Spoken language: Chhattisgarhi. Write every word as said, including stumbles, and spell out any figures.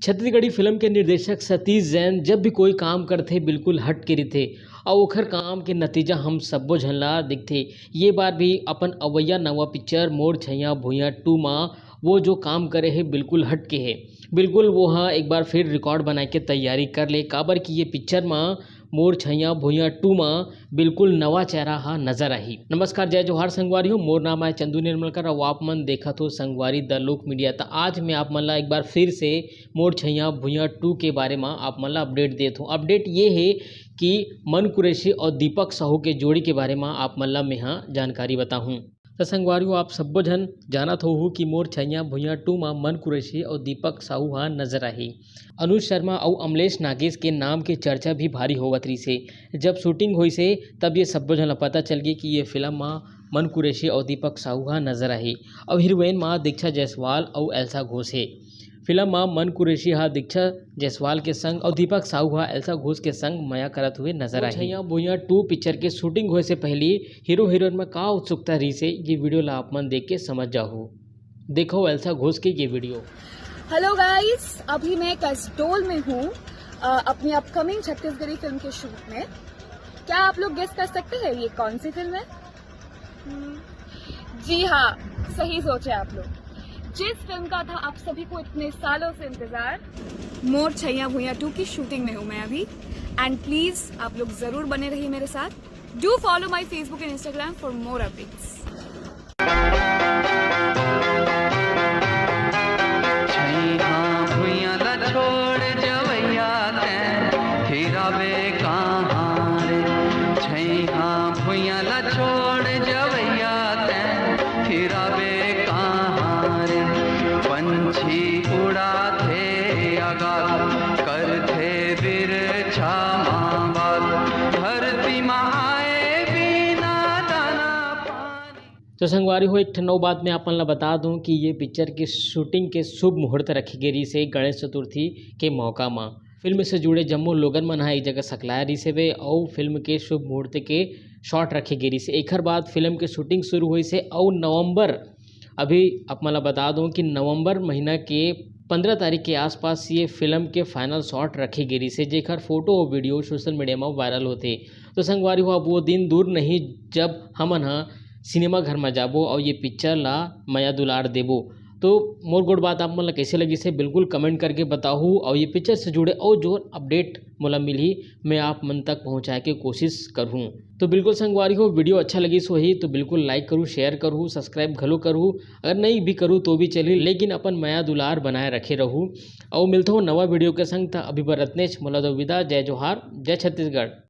छत्तीसगढ़ी फिल्म के निर्देशक सतीश जैन जब भी कोई काम करथे, बिल्कुल हट के रहिथे, अउ ओखर काम के नतीजा हम सब्बो झन ला दिखथे। ये बार भी अपन अवइया नवा पिक्चर मोर छैया भुइयां टू मा वो जो काम करे हे, बिल्कुल हट के हे। बिल्कुल वो ह एक बार फिर रिकॉर्ड बनाए के तैयारी कर ले, काबर कि ये पिक्चर मा मोर छैया भुइयां टू मा बिल्कुल नवा चेहरा हा नजर आही। नमस्कार, जय जोहार संगवारी हो, मोर नाम है चंदू निर्मलकर, अउ आप मन देखत हो संगवारी द लोक मीडिया। त आज मैं आप मन ला एक बार फिर से मोर छैया भुइयां टू के बारे मा आप मन ला अपडेट देत हूँ। अपडेट ये हे कि मन कुरैशी और दीपक साहू के जोड़ी के बारे मा आप मन ला मैं हा जानकारी बताहूँ। त संगवारी हो, आप सब्बो झन जानत होहू कि मोर छैया भुइयां टू मा मन कुरैशी और दीपक साहू हा नजर आही। अनुज शर्मा अउ अमलेश नागेश के नाम के चर्चा भी भारी होवत रहिसे। जब शूटिंग होइसे, तब ये सब्बो झन ला पता चल गे कि ये फिल्म मा मन कुरैशी अउ दीपक साहू हा नजर आही। अउ हीरोइन मा दीक्षा जायसवाल अउ एल्सा घोष हे। फिल्म मा मन कुरैशी हा दीक्षा जायसवाल के संग अउ दीपक साहू हा एल्सा घोष के संग मया करत हुए नजर आही। छैया भुइयां टू पिक्चर के शूटिंग होए से पहली हीरो हीरोइन में का उत्सुकता रहिसे, ये वीडियो ला आप मन देख के समझ जाहू। देखो एल्सा घोष के ये वीडियो। हेलो गाइस, अभी मैं कसडोल में हूँ, अ, अपनी अपकमिंग छत्तीसगढ़ी फिल्म के शूट में। क्या आप लोग गेस कर सकते हैं ये कौन सी फिल्म है? हम्म, जी हाँ, सही सोचे आप लोग। जिस फिल्म का था आप सभी को इतने सालों से इंतजार, मोर छैया भुइयां टू की शूटिंग में हूँ मैं अभी। एंड प्लीज, आप लोग जरूर बने रहिए मेरे साथ। Do follow my Facebook and Instagram for more updates. छैया भुइयां ला छोड़ जवैया तैं, फिराबे कहाँ रे? छैया भुइयां ला छोड़ जवैया तैं, फिराबे कहाँ रे? पंछी उड़ाथे आगाज, करथे बिरछा मा बात, धरती मा आए बिना दाना पानी। तो संगवारी हो, एक ठन अउ बात मैं आप मन ला बता दूं कि ये पिक्चर के शूटिंग के शुभ मुहूर्त रखे गे रहिसे गणेश चतुर्थी के मौका मा। फिल्म से जुड़े जम्मो लोगन मन ह एक जगह सकलाय रहिस हेवे अउ फिल्म के शुभ मुहूर्त के शॉट रखे गे रहिसे। एखर बाद फिल्म के शूटिंग शुरू होइस हे अउ नवंबर, अभी आप मन ला बता दूं कि नवंबर महीना के पंद्रह तारीख के आसपास ये फिल्म के फाइनल शॉट रखे गे रहिसे, जेखर फोटो अउ वीडियो सोशल मीडिया म वायरल होथे। तो संगवारी हो, अब वो दिन दूर नहीं जब हमन ह सिनेमा घर म जाबो अउ ये पिक्चर ला मया दुलार देबो। तो मोर गोठ बात आप मन ला कइसे लगिस हे, बिल्कुल कमेंट करके बताहू अउ ये पिक्चर से जुड़े अउ जो अपडेट मोला मिलही, मैं आप मन तक पहुंचाए के कोशिश करहूं। तो बिल्कुल संगवारी हो, वीडियो अच्छा लगिस होही तो बिल्कुल लाइक करहू, शेयर करहू, सब्सक्राइब घलो करहू। अगर नहीं भी करहू तो भी चलही, लेकिन अपन मया दुलार बनाए रखे रहू। अउ मिलथों नवा वीडियो के संग, त अभी बर अतनेच, मोला दो विदा। जय जोहार, जय छत्तीसगढ़।